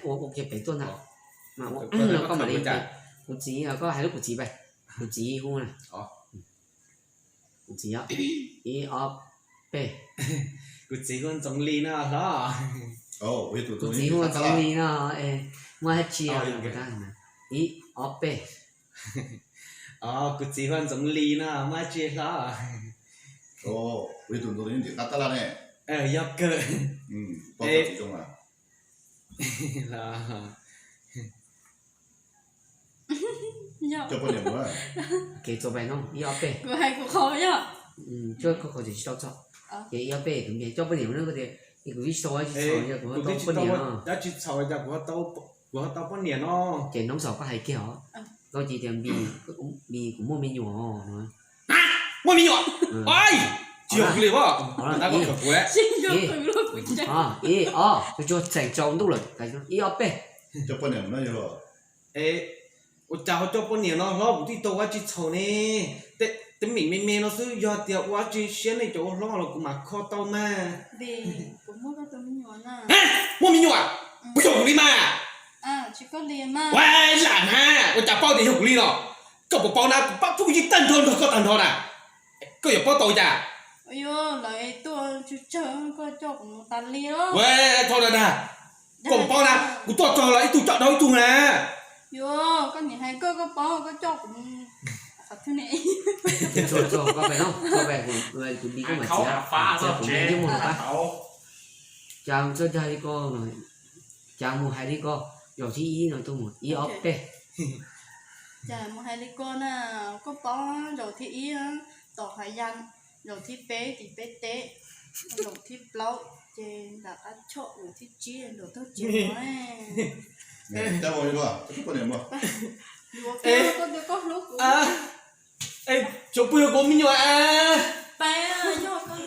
Ua ua kiag pem tuaj ntag. Mas ua, koj mam li, kuv txiv, koj hais lub kuv txiv pais. Kuv txiv hu na. Kuv txiv os. Ib ob peb. Kuv txiv hu Ntxoov Lis no hlob. Kuv txiv hu Ntxoov Lis no, muaj dab tsi? Ib ob peb. Kuv txiv hu Ntxoov Lis no, muaj dab tsi hlob? Yog kawg. Kev txaus pais no ib ob peb. Kuv hais kuv qhov yog, koj qhov tsis tau txog. Ces ib ob peb kuv npias coj poj niam no, koj tias kuv twb tsis tau dab tsi txhaum, yog kuv ho tau poj niam no. Dab tsi txhaum cas kuv ho tau poj niam no? Ces noob xaus koj hais kiag os. Koj cia tias Npis kuv muaj me nyuam no. Muaj me nyuam? Tsis yog kuv li os. Ib ob, kuv tsuas txheem tsaus ntuj lawm. Ib ob peb. Ua cas ho coj poj niam no hlob, kuv twb tsis tau ua dab tsi txhaum ne. Tej me me me no xwb, yog tias ua dab tsi siab nej cov ua hlob los kuv mam kho tau mas. Muaj me nyuam? Puas yog kuv li mas? Ua lam na, ua cas paub tias yog kuv li no? Koj puas paub na, kuv pab pub yeej tag nrho nrog koj tag nrho na. Koj yuav paub tau cas? Ua, thaum na, koj puas paub na, kuv tuaj txog los ib tug coj dhau ib tug na. Cas txhob dag li ko, cas mus hais li ko, zaum thib ib no tuaj mus ib ob peb. Cas mus hais li ko na, koj paub zaum thib ib tom Hav Yas, zaum thib peb tim peb teb, zaum thib plaub ces nram qab choj, zaum thib tsib nram tog tsev no. Yuav koj tias koj hlub kuv. Tsuas pw kuv me nyuam. Peb yog koj.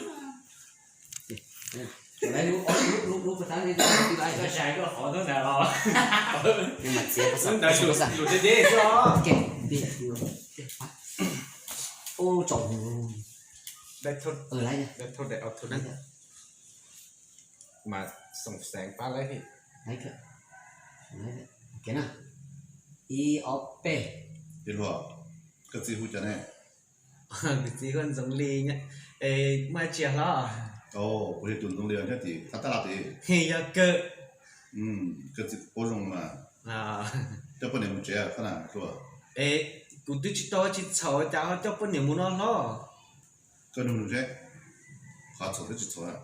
Ua tsaus. Mas xoom xeev pab lawv. Ib ob peb. Koj txiv hu cas ne? Kuv txiv hu Ntxoov Lis, muaj dab tsi hlob? Kuv yog tus Ntxoov Lis nyob tim qab tab laj tid. Yog kawg. Koj txiv paub zoo mas. Coj poj niam mus tsev koj na. Es kuv twb tsis tau tsis txhaum cas ho coj poj niam mus no hlob? Koj nug nws seb, qhov txhaum thiab tsis txhaum na.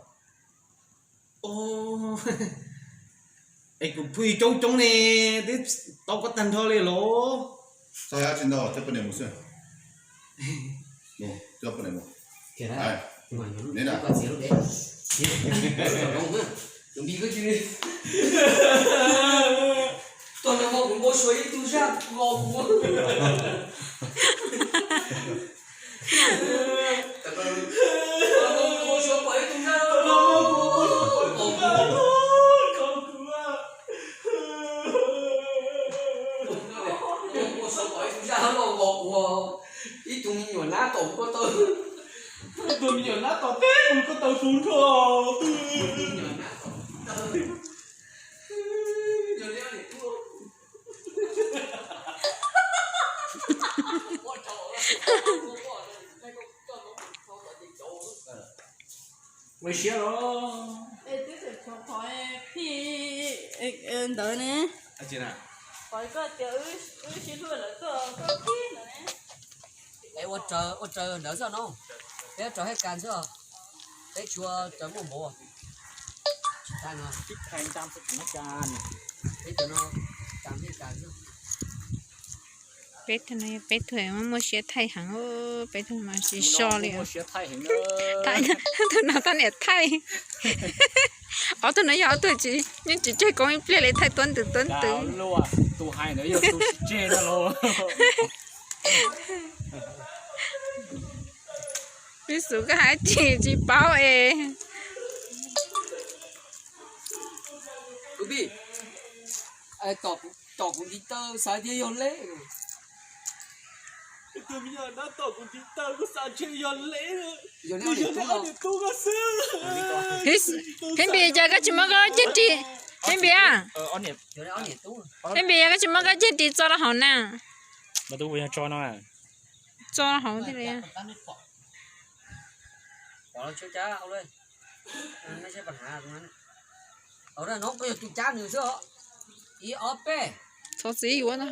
Es kuv phooj ywg coob coob ne, twb tau koj tag nrho li los. Txog dab tsi ntau coj poj niam mus xwb. Coj poj niam mus. Tuaj no kuv npau suav ib tug zaj nqos kuv. Ib tug me nyuam nab tom kuv ko taw. Ib tug me nyuam nab tom teb kuv ko taw tu nrho. Ua siab los. Twb tseem tshuav qhov phij ntawd ne. Qhov koj tias wb sib hlub lawm tuaj koj kib ntawd ne. Es ua raws ua raws ntawd xwb no. Peb ua raws haj kas xwb os. Peb tsis ua raws muaj npaum. Tsis tag no. Peb tus no, peb tus no yog peb tug muaj siab thaij heev, peb tug mas tsis so li. Tus no tab niam thaij. Ob tug no yog ob tug tsis, yeej tsis tseg koob ib pliag li, thaij tuab ntws tuab ntws. Peb xub koj hais tsis tsis paub es. Tom kuv ntiv taw xav tias yog leb. Tus me nyuam nab tom kuv ntiv taw kuv xav ntshe yog leb. Yog leb niam tub xwb. Peb npis cas koj tsis muab koj lub caj ris, Tib npias, tib npias, koj tsis muab koj ceg ris tso rau hauv na. Tso hauv thiaj li. Thov txim yuav na.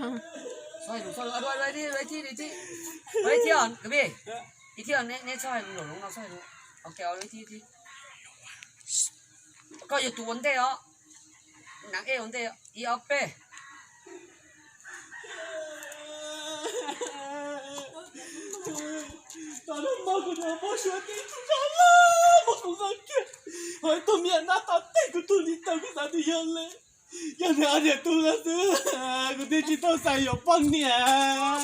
Koj yog tus ua ntej os. Nam ej ua ntej, ib ob peb. Tau los mas kuv tus muab suav tib tug zog lawm, muab kuv nqa kiag. Ho ib tug me nyuam nab tom tej kuv tug li tau kuv xav tias yog li. Yog nws ob niam tug no xwb, kuv twb tsis tau xav yuav poj niam.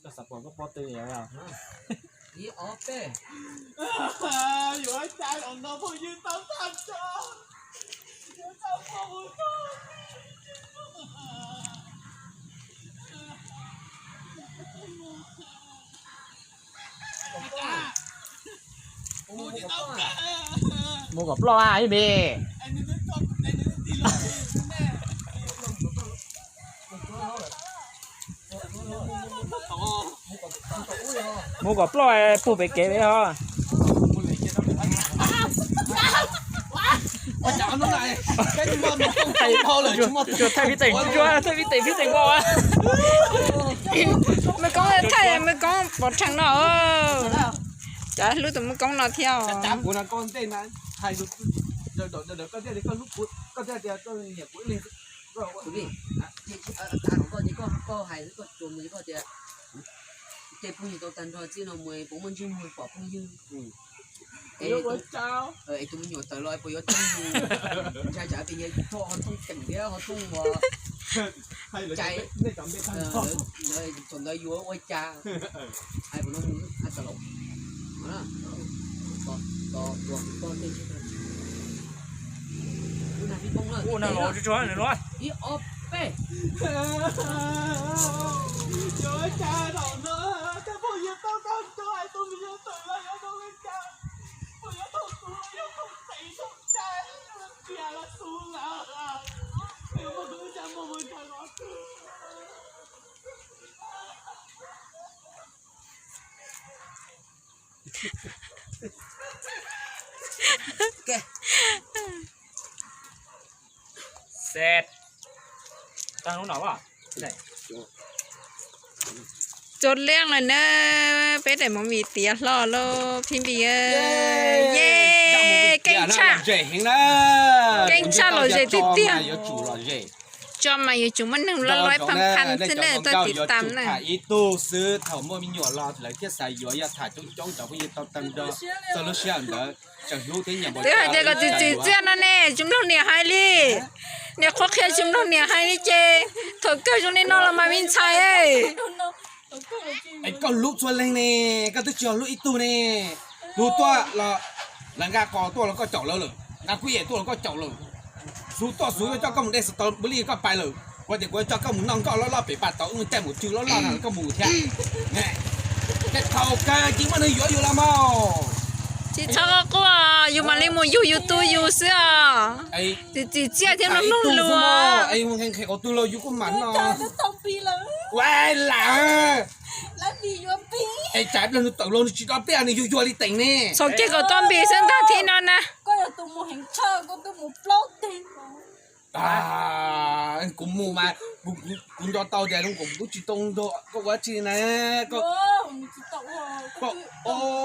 Koj xav pom koj pob tw yog. Ib ob peb. Yuav cai los no phooj ywg tau tag tso. Yuav tau pom mus tag. Mus kom ploj a ib me. Mus kom ploj puag pem kev li os. Thaij pib teem, thaij pib teem, thaij pib teem npau. Mej koob thaij, mej koob pov rhees no. Cov hlub tus mej koob no thiab. Tej phooj ywg tau tag nrho txij no mus puas muaj ntsej muag pom phooj ywg. Es tus me nyuam tawm los puas yuav thooj mus, ntshai tsam tias yog ho thooj teem thiab ho thooj ua cai, thaum ntawd yuav ua cas. Hais kom no mus hais tawm los. Ib ob peb. Yuav ua cas thaum no, tej phooj ywg tau tag nrho hais tus me nyuam tawm los yuav ua cas, puas yuav thooj tus, yuav thooj teem thooj cai, tias los xub lawm, yuav muaj tus ua cas muaj mus nrog los twg. Tso leej lawm na, peb daim movie tiav hlo lauj, phib npis. Yeej keej tshaj, keej tshaj lom zem tiag tiag. Tso mas yuav tsum muaj neeg loj loj pab phaj xwb na, tuaj tiv tam na. Ib tug xwb, thaum muaj me nyuam los lawv thiaj xav yuav, yog tham coob coob cov phooj ywg tau tag nrho txog lub sij hawm ntawd. Twb hais tias kom txiv txiv txiaj no ne, tsis mloog niam hais li. Niam qhuab qhia tsis mloog niam hais li ces thaum kawg zoo li no los mas me ntxhais. Es koj hlub txhua leej ne, koj twb tsis yog hlub ib tug ne. Hlub tuaj los lawv nqa qos tuaj los koj caum lawv lawm, nqa kuj yem tuaj los koj caum lawm. Xuv tuaj xuv tuaj coj koj mus de xav tau npus li koj pais lawm, kuv tias kuv coj koj mus noj nkoj loj loj pem pas tauv, mus caij mus cw loj loj na los koj mus thiab. Ces thaum kawg ces muaj neeg yuav yus los mas. Tsis txhob quaj, yus mam li mus yug yus tu yus xwb os. Txiv txiv txiaj thiab mloog lus. Qhov twg los yus kuj mam no. Ua lam. Es tsam pliag nws tawm los nws tsis do pliaj nws yuag yuag li teem ne. Txhob kiag kom tau npis xwb ntag thib no na. Kuv mus mas, kuv nco tau tias zoo nkaus kuv tsis tau nrog koj ua dab tsi na. Koj,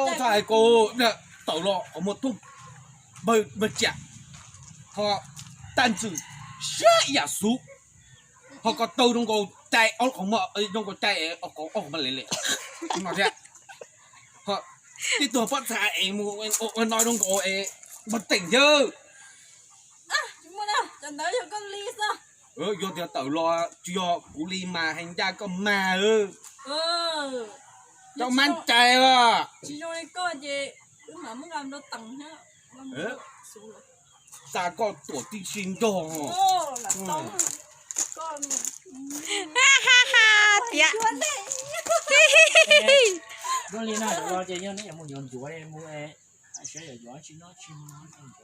txhob hais koj, tawm los qhov muag thooj npawg tsiam, ho tag ntxwm siab ib yam xuv, ho ko taw zoo nkaus cai, ob lub qhov muag zoo nkaus cai, ob qhov muag le le no thiab. Ho tib tug pob txha es mus ua no zoo nkaus es npawg teem thiab. Yog tias tawm los tsis yog kuv li mas hais ncaj koj mag. Koj mab cai os. Xa koj tuam tib si nrog. Tiav. Duab li no los ces yog neb yuav mus yuav ncuav mus, saib yuav yuav tsis no tsis no.